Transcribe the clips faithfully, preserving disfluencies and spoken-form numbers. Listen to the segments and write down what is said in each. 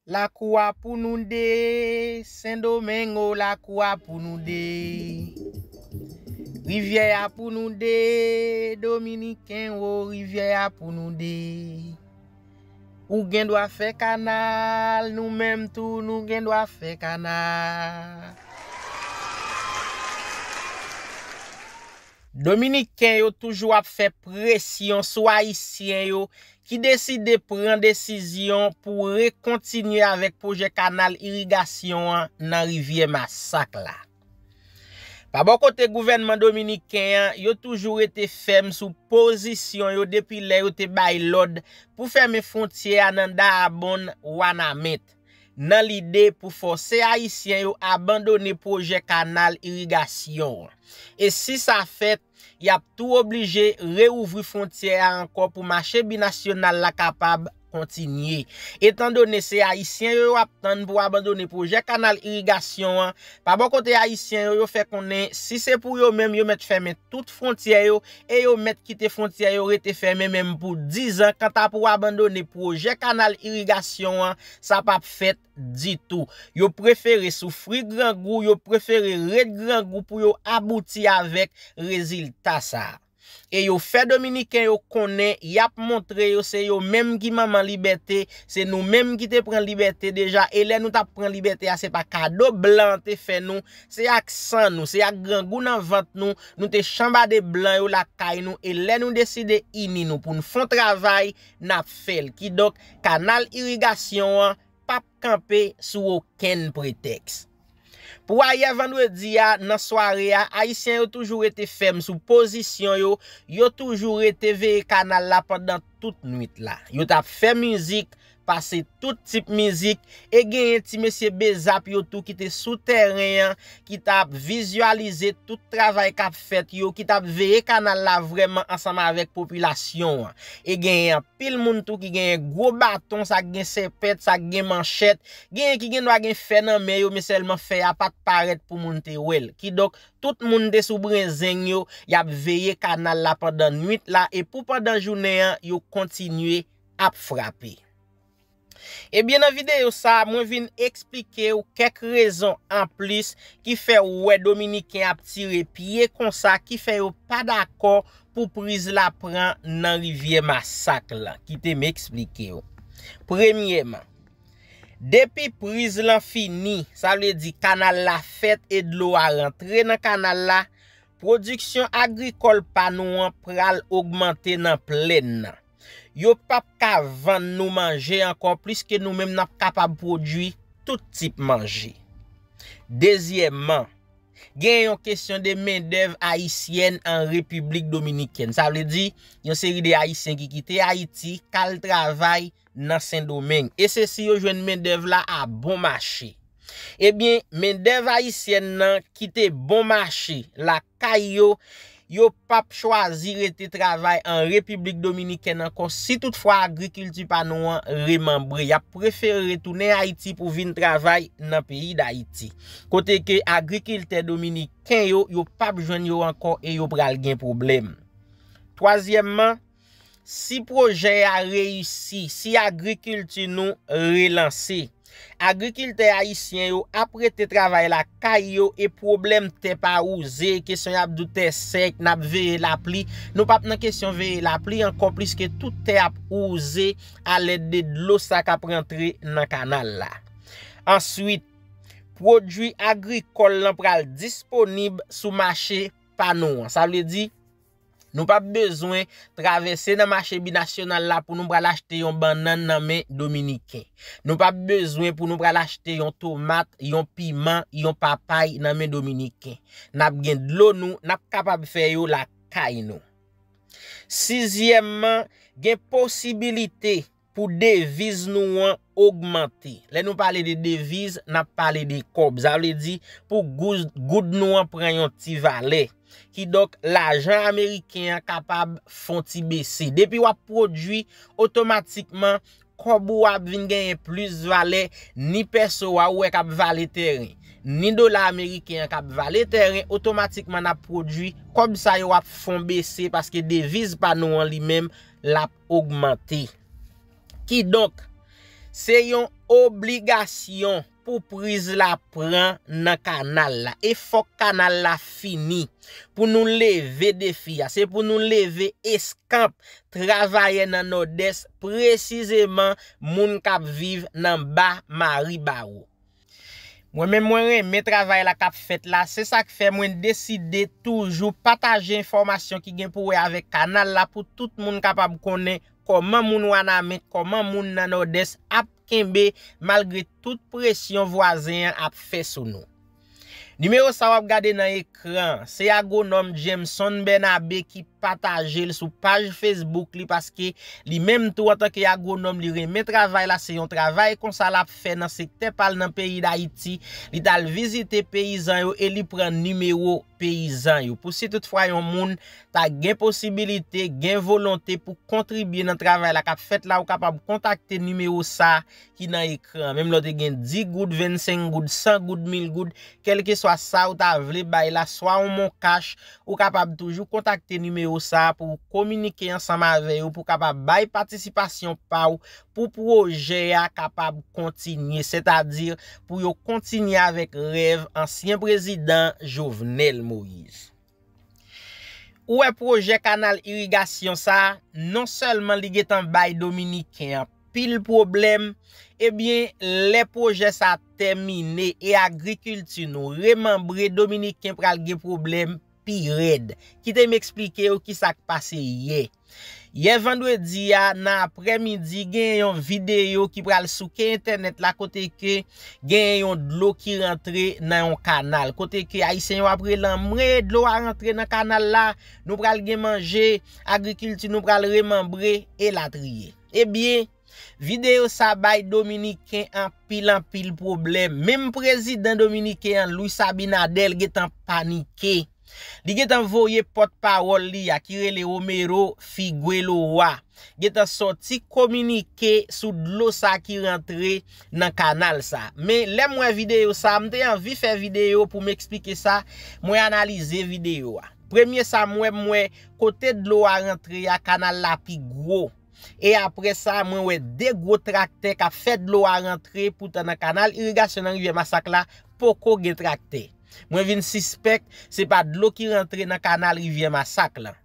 Lakou a pou nou de, Sendomeng o, lakou a pou nou de. Rivyè a pou nou de, Dominiken o, rivyè a pou nou de. Ou gen dwa fè kanal, nou menm tou nou gen dwa fè kanal. Dominiken yo toujou ap fè presyon sou Ayisyen yo ki deside pran desizyon pou rekontinye avèk pwojè kanal irigasyon an nan rivyè Masak la. Pa bò kote gouvènman dominiken an, yo toujou rete fèm sou pozisyon yo depi lè yo te bay lòd pou fèmen fwontyè a nan Dahab, Wanament, nan lide pou fòse Ayisyen yo abandone pwojè kanal irigasyon an. E si sa fèt, y ap tou oblije reouvri fwontyè a ankò pou mache binasyonal la kapab kontinye. Etandone se Ayisyen yo yo ap tann pou abandone pwojè kanal irigasyon an, pa bò kote Ayisyen yo, yo fè konnen si se pou yo menm, yo mèt fèmen tout fwontyè yo e yo mèt kite fwontyè yo rete fèmen menm pou diz an. Kanta pou abandone pwojè kanal irigasyon an, sa p ap fèt ditou. Yo prefere soufri grangou, yo prefere ret grangou pou yo abouti avèk rezilta sa a. E yo fè Dominiken yo konnen y ap montre yo se yo menm ki manman libète, se nou menm ki te pran libète deja, e lè nou t ap pran libète a, se pa kado blan an te fè nou, se ak san nou, se ak grangou nan vant nou, nou te chanbade blan yo lakay nou, e lè nou deside ini nou pou n fè yon travay, n ap fè l. Kidonk, kanal irigasyon an p ap kanpe sou okenn pretèks. Pou ayè vandredi a, nan sware a, Ayisyen yo toujou rete fèm sou pozisyon yo, yo toujou rete veye kanal la pandan tout nwit la. Yo t ap fè mizik, pase tout tip mizik, e genyen ti mesye bezap yo tou ki te sou tèren an, ki t ap vizyalize tout travay k ap fèt yo, ki t ap veye kanal la vrèman ansanm avèk popilasyon an. E genyen anpil moun tou ki genyen gwo baton, sa k gen sèpèt, sa k gen manchèt, genyen ki gendwa gen fè nan men yo, men sèlman fè a pa t parèt pou moun te wè l. Kidonk, tout moun te sou brenzeng yo, y ap veye kanal la pandan nwit la, e pou pandan jounen an, yo kontinye ap frape. Ebyen, nan videyo sa a, mwen vin eksplike w kèk rezon anplis ki fè w wè Dominiken ap tire pye konsa, ki fè yo pa dakò pou priz la pran nan rivyè Masak lan. Kite m eksplike w. Premyèman, depi priz lan fini, sa vle di kanal la fèt e dlo a rantre nan kanal la, pwodiksyon agrikòl pa nou an pral ogmante nan plèn nan. Yo p ap ka vann nou manje ankò, pliske nou menm n ap kapab pwodui tout tip manje. Dezyèmman, gen yon kesyon de mendèv ayisyèn an Repiblik Dominikèn. Sa vle di, yon seri de Ayisyen ki kite Ayiti, k al travay nan Sendomeng. E se si yo jwenn mendèv la a bon mache. Ebyen, mendèv ayisyèn nan kite bon mache lakay yo, yo p ap chwazi rete travay an Repiblik Dominikèn ankò si toutfwa agrikilti pa nou an remanbre. Y ap prefere retounen Ayiti pou vin travay nan peyi Dayiti, kote ke agrikiltè dominiken yo, yo p ap jwenn yo ankò e yo pral gen pwoblèm. Twazyèmman, si pwojè a reyisi, si agrikilti nou relanse, agrikiltè ayisyen yo ap rete travay lakay yo e pwoblèm tè pa wouze, kesyon y ap di w tè sèk, n ap veye lapli. Nou p ap nan kesyon veye lapli ankò, pliske tout tè ap wouze alèd de dlo sa k ap rantre nan kanal la. Answit, pwodui agrikòl lan pral disponib sou mache pa nou an. Sa vle di, nou p ap bezwen travèse nan mache binasyonal la pou nou pral achte yon bannann nan men Dominiken. Nou p ap bezwen pou nou pral achte yon tomat, yon piman, yon papay nan men Dominiken. N ap gen dlo nou, n ap kapab fè yo lakay nou. Sizyèmman, gen posibilite pou deviz nou an ogmante. Lè nou pale de deviz, n ap pale de kòb. Sa vle di, pou goud, goud nou an pran yon ti valè. Kidonk, lajan ameriken an kapab fè yon ti bese. Depi w ap pwodui, otomatikman, kòb ou ap vin genyen plis valè, ni pèso a ou wè k ap vale tèren, ni dola ameriken an k ap vale tèren, otomatikman n ap pwodui, kòb sa yo ap fè yon bese paske deviz pa nou an li menm, l ap ogmante. Kidonk, Se yon obligasyon pou priz la pran nan kanal la. E fòk kanal la fini pou nou leve defi a. Se pou nou leve eskanp travayè nan Nòdès, presizeman moun k ap viv nan Ba Maribawo. Mwen menm, mwen renmen travay la k ap fèt la. Se sa k fè mwen deside toujou pataje enfòmasyon ki gen pou wè avèk kanal la pou tout moun kapab konnen kòman moun Wanament, kòman moun nan Nòdès ap kenbe malgre tout presyon vwazen an ap fè sou nou. Nimewo sa w ap gade nan ekran, se agwonòm Jameson Bernabe ki pataje l sou paj Facebook li, paske li menm tou, antanke agwonòm, li renmen travay la. Se yon travay konsa l ap fè nan sektè pa l nan peyi Dayiti. Li t al vizite peyizan yo e li pran nimewo peyizan yo. Pou si toutfwa yon moun ta gen posibilite, gen volonte pou kontribye nan travay la k ap fèt la, ou kapab kontakte nimewo sa ki nan ekran. Menm lè w te gen dis goud, vennsenk goud, san goud, mil goud, kèlkeswa sa ou ta vle bay la, swa yon mon kach, ou kapab toujou kontakte nimewo sa a pou w kominike ansanm avè yo, pou w kapab bay patisipasyon pa w pou pwojè a kapab kontinye, sètadi pou yo kontinye avèk rèv ansyen prezidan Jovenel Moïse. Ou wè pwojè kanal irigasyon sa a, non sèlman li gentan bay Dominiken anpil pwoblèm, ebyen, lè pwojè sa a tèmine e agrikilti nou remanbre, Dominiken pral gen pwoblèm pi rèd. Kite m eksplike w kisa k pase yè. Yè vandredi a, nan aprèmidi, gen yon videyo ki pral souke entènèt la kote ke gen yon dlo ki rantre nan yon kanal. Kote ke Ayisyen yo ap rele anmwe, dlo a rantre nan kanal la, nou pral gen manje, agrikilti nou pral remanbre, elatriye. Ebyen, videyo sa bay Dominiken anpil, anpil pwoblèm. Menm prezidan dominiken an, Luis Abinader, gentan panike. Li gentan voye pòtpawòl li a, ki rele Romero Figueroa, gentan sòti kominike sou dlo sa ki rantre nan kanal sa. Men lè m wè videyo sa, m te anvi fè videyo pou m eksplike sa, mwen analize videyo a. Premye sa m wè, m wè kote dlo a rantre a, kanal la pi gwo. E apre sa, mwen wè de gwo traktè k ap fè dlo a rantre, poutan nan kanal irigasyon nan Rivyè Masak la, poko gen traktè. Mwen vin sispèk se pa dlo ki rantre nan kanal Rivyè Masak lan.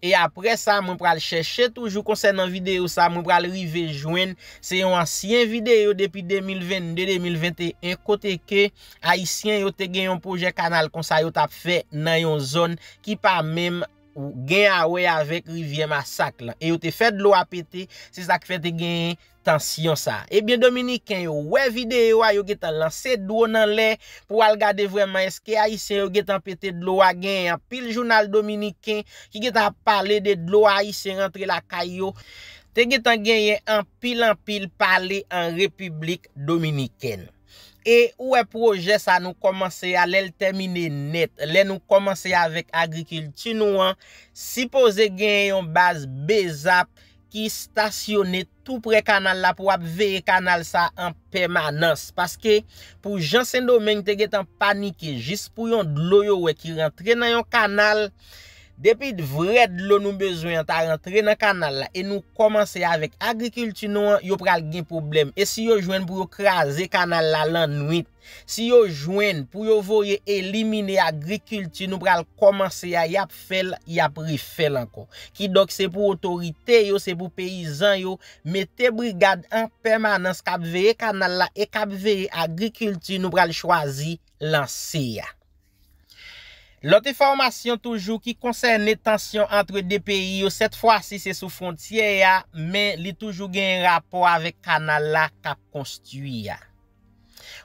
E apre sa, mwen pral chèche toujou konsènan videyo sa, mwen pral rive jwenn, se yon ansyen videyo depi de mil vennde, de mil venteyen, kote ke Ayisyen yo te gen yon pwojè kanal konsa yo t ap fè nan yon zòn ki pa menm gen a wè avèk Rivyè Masak lan. E yo te fè dlo a pete, se sa k fè te genyen tansyon sa. Ebyen, Dominiken yo wè videyo a, yo gentan lanse dwòn anlè pou al gade vrèman èske Ayisyen yo gentan pete dlo a. Genyen anpil jounal dominiken ki gentan ap pale de dlo Ayisyen rantre lakay yo. Te gentan genyen anpil, anpil pale an Repiblik Dominikèn. E ou wè pwojè sa nou kòmanse a, lè l tèmine nèt, lè nou kòmanse avèk agrikilti nou an, sipoze genyen yon baz BESAP ki stasyone tou prè kanal la pou ap veye kanal sa an pèmanans. Paske pou jan Sendomeng te gentan panike jis pou yon dlo yo wè ki rantre nan yon kanal, depi vrè dlo nou bezwen an ta rantre nan kanal la e nou kòmanse avèk agrikilti nou an, yo pral gen pwoblèm. E si yo jwenn pou yo kraze kanal la lannwit, si yo jwenn pou yo voye elimine agrikilti nou pral kòmanse a, y ap fè l, y ap refè l ankò. Kidonk, se pou otorite yo, se pou peyizan yo mete brigad an pèmanans k ap veye kanal la e k ap veye agrikilti nou pral chwazi lanse a. Lòt enfòmasyon toujou ki konsène tansyon ant de peyi yo, sèt fwa si se sou fwontyè a, men li toujou gen rapò avèk kanal la k ap konstwi a.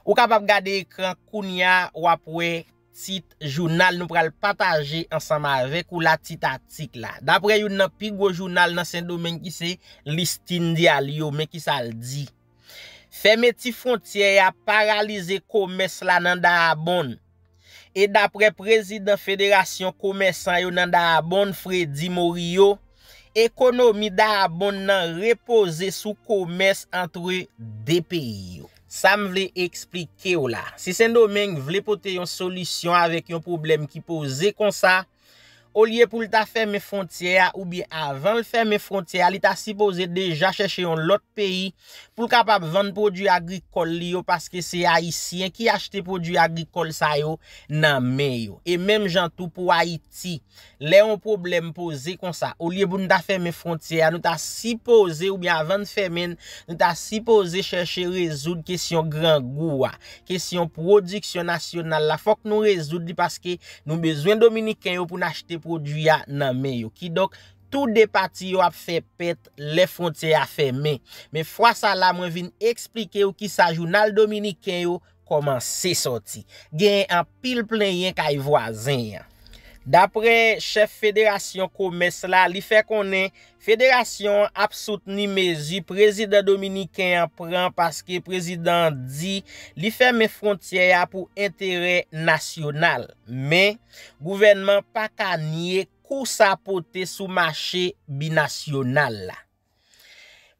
Ou kapab gade ekran kounye a, w ap wè tit jounal nou pral pataje ansanm avèk ou la, tit atik la. Daprè youn nan pi gwo jounal nan Sendomeng ki se Listin Diario, men kisa l di. Fèmeti fwontyè a paralize komès la nan Dahab. E daprè prezidan Federasyon Komèsan yo nan Dahab, Freddy Morillo, ekonomi Dahab nan repoze sou komès ant de peyi yo. Sa m vle eksplike w la, si Sendomeng vle pote yon solisyon avèk yon pwoblèm ki poze konsa, Olye pou l ta fèmen fwontyè a oubyen avan l fèmen fwontyè a, li ta sipoze deja chèche yon lòt peyi pou l kapab vann pwodui agrikòl li yo, paske se Ayisyen ki achte pwodui agrikòl sa yo nan men yo. E menm jan tou pou Ayiti, lè yon pwoblèm poze konsa, olye pou nou ta fèmen fwontyè a, nou ta sipoze, oubyen avan n fèmen l, nou ta sipoze chèche rezoud kesyon grangou a, kesyon pwodiksyon nasyonal la. Fòk nou rezoud li, paske nou bezwen Dominiken yo pou n achte pwodui a nan men yo. Kidonk, tou de pati yo ap fè pèt lè fwontyè a fèmen. Men fwa sa la, mwen vin eksplike w kisa jounal dominiken yo kòmanse sòti. Genyen anpil plenyen kay vwazen an. Daprè chèf federasyon komès la, li fè konnen federasyon an ap soutni mezi prezidan dominiken an pran, paske prezidan an di li fèmen fwontyè a pou enterè nasyonal. Men, gouvènman pa ka nye kou sa pote sou mache binasyonal la.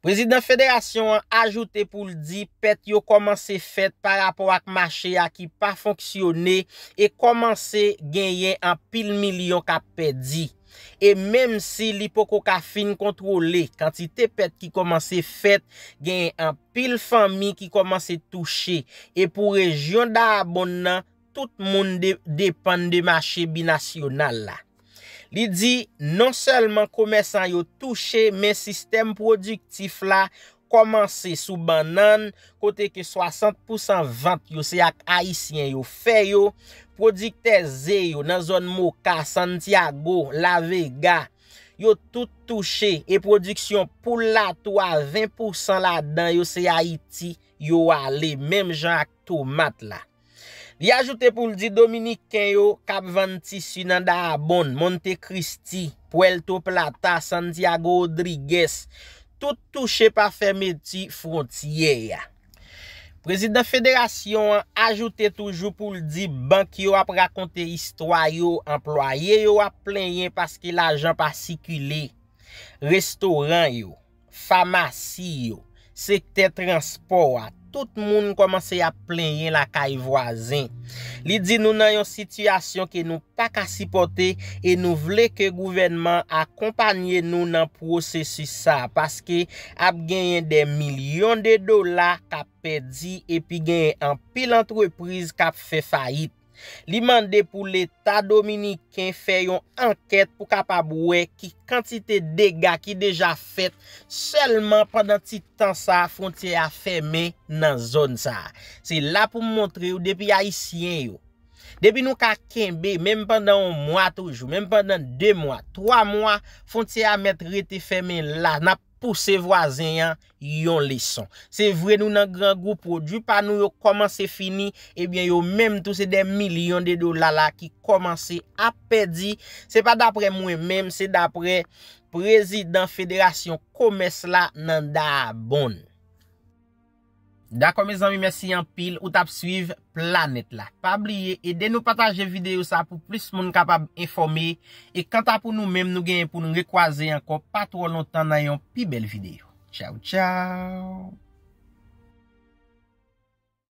Prezidan federasyon an ajoute pou l di pèt yo kòmanse fèt pa rapò ak mache a ki pa fonksyone e kòmanse genyen anpil milyon k ap pèdi. E menm si li poko ka fin kontwole kantite pèt ki kòmanse fèt, genyen anpil fanmi ki kòmanse touche. E pou rejyon Dayabonn nan, tout moun de, depann de mache binasyonal la. Li di non sèlman komèsan yo touche, men sistèm pwodiktif la kòmanse sou bannann, kote ke swasant pousan vant yo se ak Ayisyen yo fè yo, pwodiktè ze yo nan zòn Moka, Santiago, La Vega, yo tout touche, e pwodiksyon poul la tou a ven pousan ladan yo se Ayiti yo ale, menm jan ak tomat la. Li ajoute pou l di Dominiken yo k ap vann tisi nan Dayabonn, Monte Cristi, Puerto Plata, Santiago Rodriguez, tout touche pa fèmeti fwontyè a. Prezidan federasyon an ajoute toujou pou l di bank yo ap rakonte istwa yo, anplwaye yo ap plenyen paske lajan pa sikile, restoran yo, famasi yo, sektè transpò a, tout moun kòmanse ap plenyen lakay vwazen. Li di nou nan yon sitiyasyon ke nou pa ka sipòte e nou vle ke gouvènman akonpanye nou nan pwosesis sa a, paske ap genyen de milyon de dola k ap pèdi epi genyen anpil antrepriz k ap fè fayit. Li mande pou Leta dominiken fè yon ankèt pou kapab wè ki kantite dega ki deja fèt sèlman pandan ti tan sa a fwontyè a fèmen nan zòn sa a. Se la pou m montre w depi Ayisyen yo. Depi nou ka kenbe, menm pandan yon mwa toujou, menm pandan de mwa, twa mwa, fwontyè a mèt rete fèmen la, n ap pouse vwazen an yon leson. Se vre nou nan grangou, pwodui pa nou yo kòmanse fini, ebyen yo menm tou se dè milyon de dola la ki kòmanse ap pèdi. Se pa daprè mwen menm, se daprè prezidan federasyon komès la nan Dayabonn. Dakò mezanmi, mèsi anpil ou t ap swiv Planèt la. Pa bliye ede nou pataje videyo sa pou plis moun kapab enfòme. E kanta pou nou menm, nou genyen pou n rekwaze ankò pa twò lontan nan yon pi bèl videyo. Tchaw tchaw.